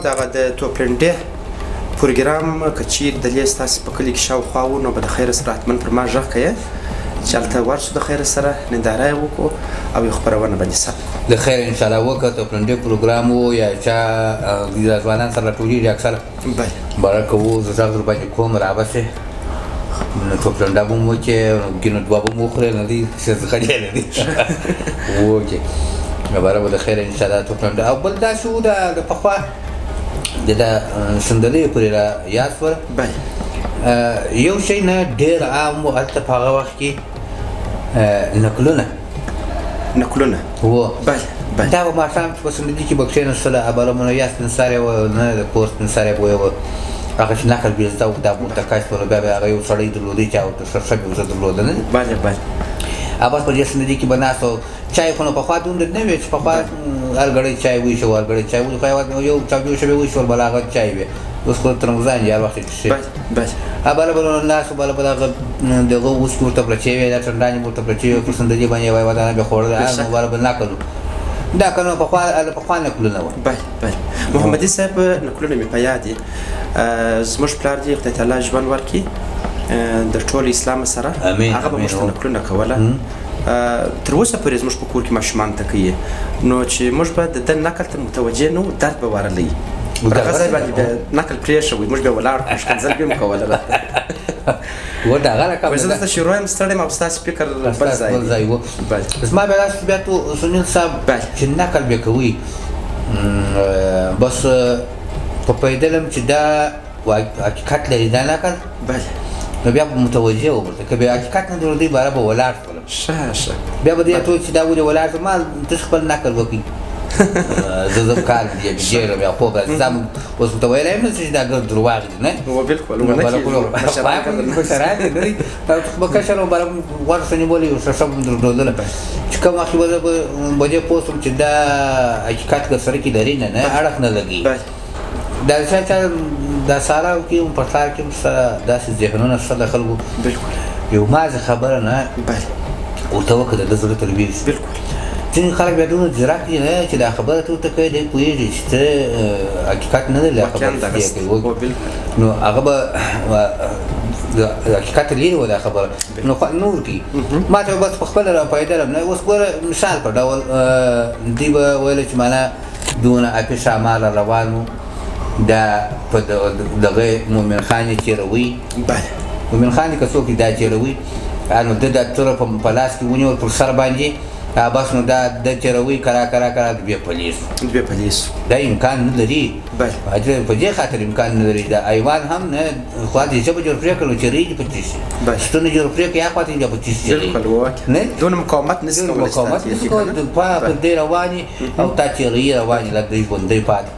دغه د توپلنډې پروګرام که چیرې د لې ستاسې په کلي کې شاوخوا و، نو به د خیره سره حتما پر ما غږ کوې چې هلته ورشو، د خیره سره ننداره یې وکړو او یو خپرونه باندې ثبت کړو. د خیره انشاءالله وکړه. توپلنډې پروګرام و یا چا دا ځوانان سره راټولېږي اکثره، بله باره کوو، زه غږ درباندې کوم، را به شې، نو توپلنډه به مو وکړې، نو ګینو دوه به مو وخورې، نو دی څه خجل دی وکړې، نو باره به د خیره انشاءالله توپلنډه. او بل داسې و د پخوا د دا صندلیو پورې را یاد شول. بله یو شی نه ډېر عام و هلته په هغه وخت کې، نکلونه. نکلونه و. بله بله. دا به ماښام چې په صندلي کې به کښېناستله، ابله مو یا سپین سری وه، نه د کور سپین سری به یې وه، هغه چې نقل بې زده و، دا به ورته کش شول. بیا به هغه یو سړی درلودی چې هغه ښه ښه بې زده درلوده، نه؟ بله بله. بس په دې صندلي کې به ناست و. چای خو نو پخوا دومره نه وې چې پخوا هر ګړی چای ویښه و، هر ګړی چای ویښه، خو یو چاودیو شوی ویښول، بل هغه چای وې. اوس خو ترموزان دي هر وخت چې بله بله. بله به نو ناست و، بله به دغه دغه اوسکې ورته پرتې وې، دا ټنډانې به ورته پرتې وې، پر صندلي باندې یوه یوه دانه به خوړله، نو بله به نقل و. دا که نو پخوا پخوا نکلونه وه. بله بله. محمدي صاحب نکلونه مې په یاد دي. زموږ پلار دې خدای تعالی ژوند ورکړي د ټول اسلام سره، هغه به موږ ته نکلونه کوله. تر اوسه پورې زموږ په کور کې ماشومان ته کوي، نو چې موږ به د ده نقل ته متوجه نه وو، درد به ورلی، پر هغه ځای باندې بیا نقل پرېښوی، موږ بیا ولاړ کړو، ښکنځل به مو کوله راته. و دغه رقم زه درته شروع یم، ستړی یم او ستاسې فکر بل ځای بل ځای و. زما بیا داسې بیا تو سنیل صاحب چې نقل به کوي، بس په پیدلم چې دا حقیقت لري دا نقل، بله، نو بیا به متوجه وم ورته. که بیا حقیقت نه درلودی، باره به ولاړ شولم. ښه ښه. بیا به دې ټول چې دا ولې ولاړ شوم، ما تش خپل نقل وکړي، زه ځم کار دې ډېر بیا خوب راځي. ځم اوس ورته ویلی هم نه شم چې دا ګرد درواغ دي، نه؟ هو بالکل، ونه کېږي، مشران دي نه؟ به کشر و، باره غوږ ښه نیولی یو ښه به مې درلودله چې کوم وخت به زه به دې پوه شوم چې دا حقیقت که سره کې لري، نه نه اړخ نه لګي. دا چا چا دا ساراو کې هم په ښار کې هم شته داسې ذهنونه شته د خلکو. بالکل. یو مازې خبره نه ورته وکړه، د زړه ته لوېږي. بالکل. ځینې خلک بیا دومره ځیرک دي نه چې دا خبره ته ورته کوې، دی پوهېږي چې ته حقیقت نه لري دا خبره چې کوي، نو هغه به حقیقت لرې وه دا خبره، نو نور کوي. ما ته بس په خپله را پوهېدلم نه. اوس ګوره مثال په ډول دوی به ویل چې معنا دونه اپي ښامار روان و، دا په دغه مومن خان یې تېروي. بله. مومن خان که څوک دا تېروي، نو ده دا توره په لاس کې ونیول پر سر باندې، بس نو دا د تېروي کرا کرا کرا دوې پلې شو. دوې پلې شو. دا امکان نه لري. بله. په دې خاطر امکان نه لري. دا ایوان هم نه خوا دې ژبه جوړ پرې کړو چې ریږي په تیش. بله. ستونی جوړ پرې کړي، اخوا ته بیا په تیش تېروي. بالکل، واقعا. نه؟ دونه مقاومت نه شي دونه کولی. مقاومت نه شي کولی. په دې روانې او تا تېروي روانې لږ دی ژوندی پاتې.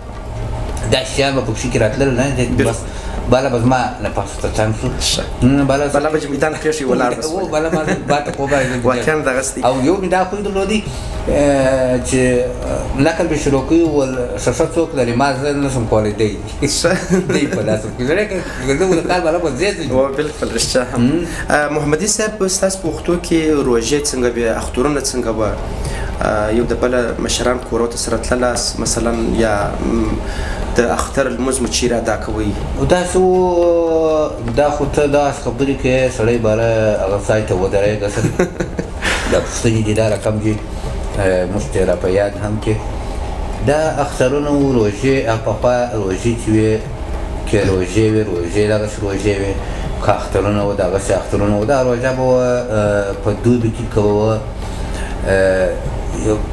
دا شیان به پکښې کې راتلل نه، بس بله به زما نفس ته تنګ شو. بله به چې میدان پرېښی ولاړ به شو. بله ما ته خوب راځي. واقعا دغسې. او یو مې دا خوی درلودی چې نقل به شروع کوي، ول ښه څوک لري، ما زه نه شم کولی، دی دی په لاس کې زړه کې زه د کار بله به زیات. هو بالکل رښتیا هم. محمدي صاحب ستاسو په وختو کې روژې څنګه وې، اخترونه څنګه وه؟ یو د بله مشران کورو ته سره تللاست مثلا، یا د اختر لمونځ مو چیرې ادا کوئ؟ داسې و، دا خو ته داسې خبرې کوې سړی باره هغه ځای ته ودرېږه. دا پوښتنې دي دا رقم دي موږ ته را په یاد هم کې دا اخترونه و، روژې پخوا روژې چې وې، چې روژې وې، روژې دغسې روژې وې، که اخترونه و دغسې اخترونه و. دا روژه به په دوبي کې کوه.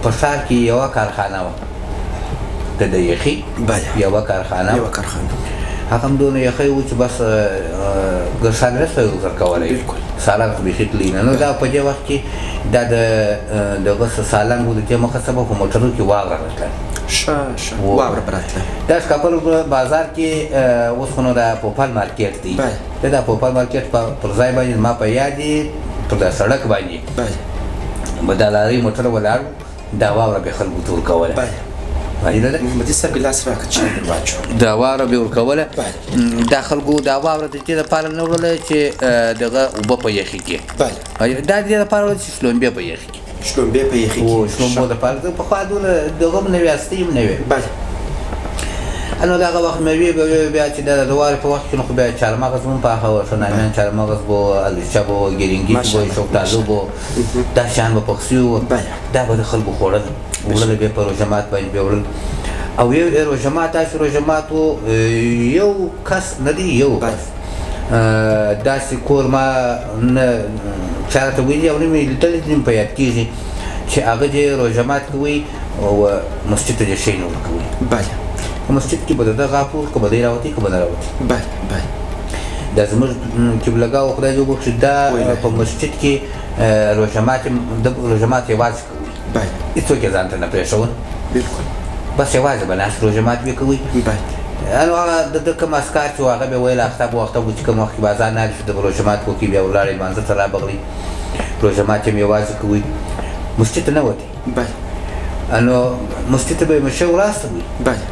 په ښار کې یوه کارخانه وه د یخي، یوه کارخانه، یوه کارخانه، هغه هم دونه یخی و چې بس ګرسان نه شوی ورته کولی. بالکل. سالنګ خو بیخي تللی نه. نو دا په دې وخت کې دا د دغه سالنګ و، د دې مخه څه به په موټرو کې واوره راتله. ښه ښه، واوره به راتله. دا ښکاپل بازار کې اوس خو نو دا پوپل مارکیټ دی. دا پوپل مارکیټ پر ځای باندې ما په یاد دي، پر دا سړک باندې به دا لارۍ موټر ولاړ، دا واوره به خلکو ته ورکوله. محمدي صاحب ګیلاس راکړه چای در واچوه. دا واوره به ورکوله. دا خلکو دا واوره د دې لپاره نه وړله چې دغه اوبه په یخي کې. دا د دې لپاره وړله چې شلومبې په یخي کې. شلومبې په یخي کې. شلومبو لپاره پخوا دونه دغه هم نه وې، هستۍ هم نه وې. بله. نو دغه وخت مېوې به وې، بیا چې د وارې په وخت کې نو خو بیا چهارمغز هم پاخه وه، ښه نامیان چهارمغز به و، الوچه به وه، ګیرینګیش به وه، شفتالو به وه، دا شیان به پخ شوي وو، دا به د خلکو خوړل، وړل به یې په روژه مات باندې به یې وړل. او یو یې روژه مات داسې روژه مات و، یو کس نه دی، یو کس داسې کور ما نه چا راته ویلي او نه مې لیدلی، نه مې په یاد کېږي چې هغه دې روژه مات کوي او مسجد ته دې شی نه ورکوي. بله. په مسجد کې به د ده غاښ و، که به دی راوتی که به نه راوتی. بله بله. دا زموږ قبلهګاه و، خدای دې وبخښي، دا په مسجد کې روژه مات د روژه مات یوازې کوي. بله. هېڅوک یې ځان ته نه پرېښول. بالکل. بس یوازې به ناست روژه مات به کوي. بله. نو هغه د ده کوم اذکار چې و هغه به ویل، اختب و اختب و چې کوم وخت کې به اذان نه شو د به روژه مات وکړي، بیا ولاړی لمانځه ته رابغلی، روژه مات یې هم یوازې کوي، مسجد ته نه وتی. بله. نو مسجد ته به یې مشر وراستوي. بله.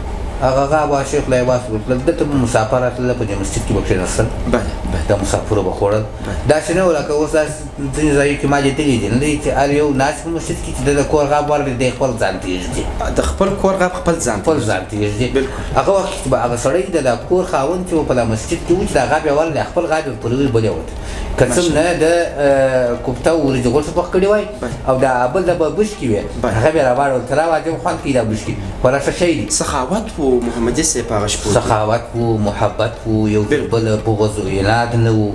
هغه غاب شیخ لا یې واستول، دلته به مسافر راتلله، په دې مسجد کې به کښېناستل. بله بله. دا مسافرو به خوړل. داسې نه و لکه اوس داسې ځینې ځایو کې ما لیدلي دي، نه دی چې هر یو ناست په مسجد کې چې د کور غاب ورغلی دی خپل ځان ته ږدي. د خپل کور غاب خپل ځان خپل ځان ته ږدي. بالکل. هغه وخت کې به هغه سړی د دا کور خاوند چې په دا مسجد کې و چې دا غاب یې ورغلی، خپل غاب یې پرې بلې وته، که څه نه د کوفته وریجې غوښه پخ کړې وای او دا بل د به بوشکې وې، هغه به یې راواړول، تر راواجه خوند کوي دا بوشکې، خورا ښه شی دی. سخاوت و محمدي صاحب په هغه شپو کې. سخاوت و، محبت و، یو تر بل بغض و عناد نه و.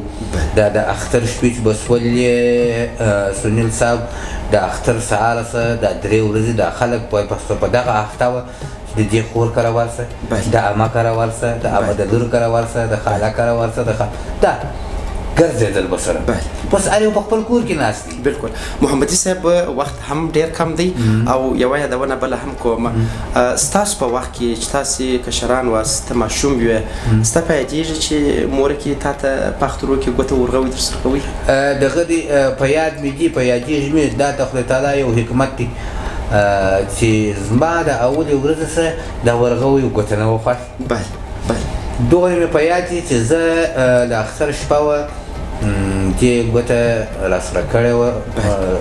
دا د اختر شپې چې به سولې سنیل صاحب، د اختر سهاره سه دا درې ورځې دا خلک په دغه اخته وه چې د دې خور کره ورسه، د عمه کره ورسه، د عمه د لور کره ورسه، د خاله کره ورسه، د دا ګرځېدل به سره. بس هر یو په خپل کور کې ناست دی. بالکل. محمدي صاحب وخت هم ډېر کم دی او یوه یادونه بله هم کوم. ستاسو په وخت کې چې تاسې کشران واست، ته ماشوم وې، ستا په یادېږي چې مور کې تا ته په اخترو کې ګوته ورغوي در سره کوي؟ دغه دی په یاد مې دي، په یادېږي مې. دا د خدای تعالی یو حکمت دی چې زما د اولې ورځې سره دا ورغوی ګوته نه وه خوښ. بله بله. دغه مې په یاد دي چې زه د اختر شپه وه، دې ګوته را سره کړې وه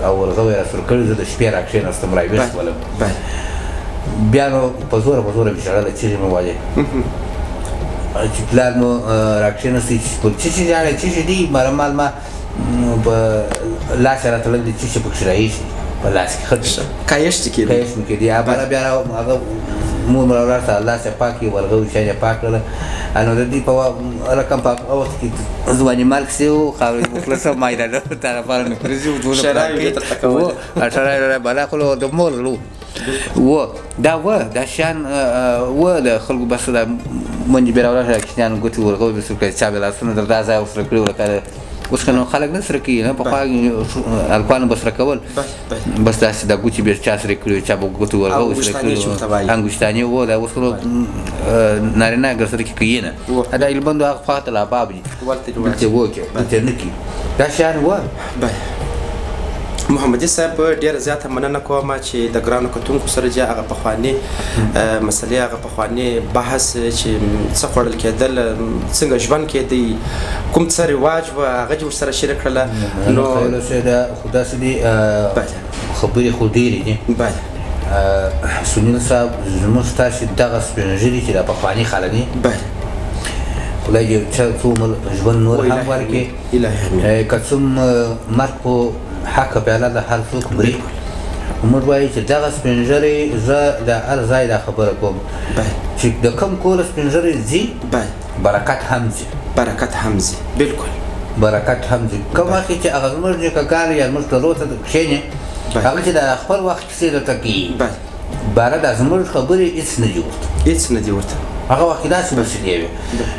او ورغوی را سره کړی، زه د شپې را کښېناستم، را ویښ شولم. بیا نو په زوره په زوره مې ژړله، چیغې مې وهلې چې پلار مو را کښېناستی چې په څه شي ژاړې، څه شي دی، مرمال ما په لاس یې راتړل دي، څه شي پکښې راایښي په لاس کې، ښه کایښت کې کېدی، کایښت مې کېدی. بله بیا هغه مور مې راولاړه، لاس یې پاک کړي، ورغوي شیان یې پاک کړله. نو د دې په رقم په هغه وخت کې ځواني مرګ سي و، خاورې مې خوله سم ما یې راله، تا لپاره مې پرېږدي و، دونه شراب یې درته کولې. و، شراب یې راله، بلا خو د مور زړه و. و، دا و، دا شیان و، د خلکو بس دا منډې بیا راولاړه، کوچنیانو ګوتې ورغوي به سره کړې، چا به لاسونه در دا ځای ورسره کړي وو، لکه اوس که نو خلک نه سره کوي، نه پخوا هلکانو به سره کول، بس داسې دا ګوتې به چا سره کړې وې، چا به ګوتې ورغوي سره کړې وې، انګشتانې وو. دا اوس خو نارینه ګر سره کې کوي نه، دا هلمند هغه خوا ته لا باب دي، دلته وکړي دلته نه کوي، دا شیان وه. محمدي صاحب ډېره زیاته مننه کوم چې د ګرانو کتونکو سره چې هغه پخواني مسلې، هغه پخواني بحث چې څه خوړل کېدل، څنګه ژوند کېدی، کوم څه رواج و، هغه دې ورسره شریک کړله. نو خو داسې دي خبرې خو ډېرې دي. بله. سنیل صاحب زموږ ستاسې دغه سپین ږیري چې دا پخواني خلک دي، بله، خدای دې څو عمر ژوند نور هم ورکړي. که څوم مرګ خو حق پیاله ده، هر څوک مري. موږ وایو چې دغه سپین ږیری، زه د هر ځای دا خبره کوم چې د کوم کور سپین ږیری ځي، برکت هم ځي. برکت هم ځي، بالکل برکت هم ځي. کوم وخت چې هغه زموږ نیکهګان یا زموږ پلرو ته کښېنې، هغه چې د خپل وخت کیسې درته کوي، باره دا زموږ خبرې هېڅ نه دي ورته، هېڅ نه دي ورته. هغه وخت کې داسې وسیلې وې،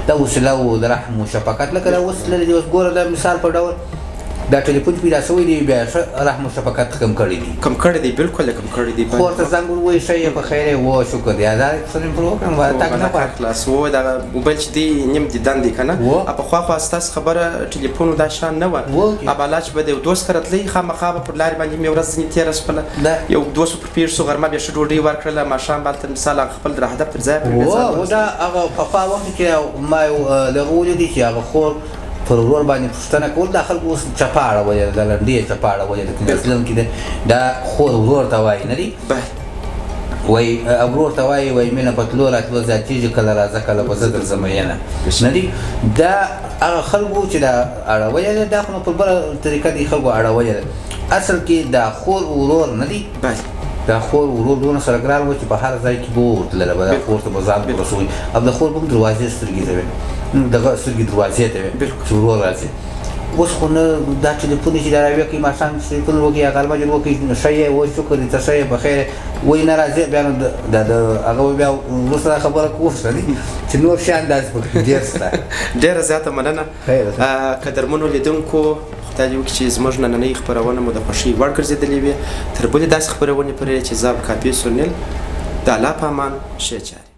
دا وسیله و د رحم و شفقت، لکه دا اوس تللې دي. اوس ګوره دا مثال په ډول دا ټلیفون پیدا شوی دی، بیا ښه رحم و شفقت کم کړی دی، کم کړی دی، بالکل کم کړی دی. خور ته زنګ ووایي، ښه یې په خیر یې، و شکر دی، دا څه مې پر وکړم، تګ نه غواړم. خلاص و، دغه موبایل چې دی نیم دیدن دی که نه، پخوا خو ستاسو خبره ټلیفون دا شان نه وه. ابالا چې به د یو دوست کره تلئ، خامخا به پر لارې باندې مې ورځ ځینې تېره شوله، یو دوست پر پېښ شو، غرمه بیا ښه ډوډۍ ورکړله، ماښام به هلته مثال هغه خپل در هدف تر ځایه پرې. دا هغه پخوا وخت کې ما یو دغه ولیدی چې هغه خور پر ورور باندې پوښتنه کول، دا خلکو اوس چپه اړولې ده، دا لنډۍ یې چپه اړولې ده، که اصلاً کې ده، دا خور ورور ته وایي نه دی؟ وایي ورور ته وایي، وایي مینه په تلو راتلو زیاتېږي، کله راځه کله به زه درځم ینه نه دي. دا هغه خلکو چې دا اړولې ده، دا خو نو په بله طریقه دي خلکو اړولې ده. اصل کې دا خور ورور نه دي، دا خور ورور دونه سره ګران و چې په هر ځای کې به ورتلله به، دا خور ته به ځان ورسوي او د خور به هم دروازې سترګې ته وې، دغه سترګې دروازې ته وې چې ورور راځي. اوس خو نه دا ټلیفون چې دا راویې کوي، ماښام ټلیفون وکړي یا غرمه جوړ وکړي، ښه یې و شکر دې ته ښه یې په خیر یې، وایي نه راځې، بیا نو دا د هغه به بیا وروسته دا خبره کوو چې نور شیان داسې پکې ډېر شته. ډېره زیاته مننه قدرمنو لیدونکو، خدای دې وکړي چې زموږ نننۍ خپرونه مو د خوښۍ وړ ګرځېدلې وي. تر بلې داسې خپرونې پورې چې زه کافي سونیل د الله په امان، ښې چارې.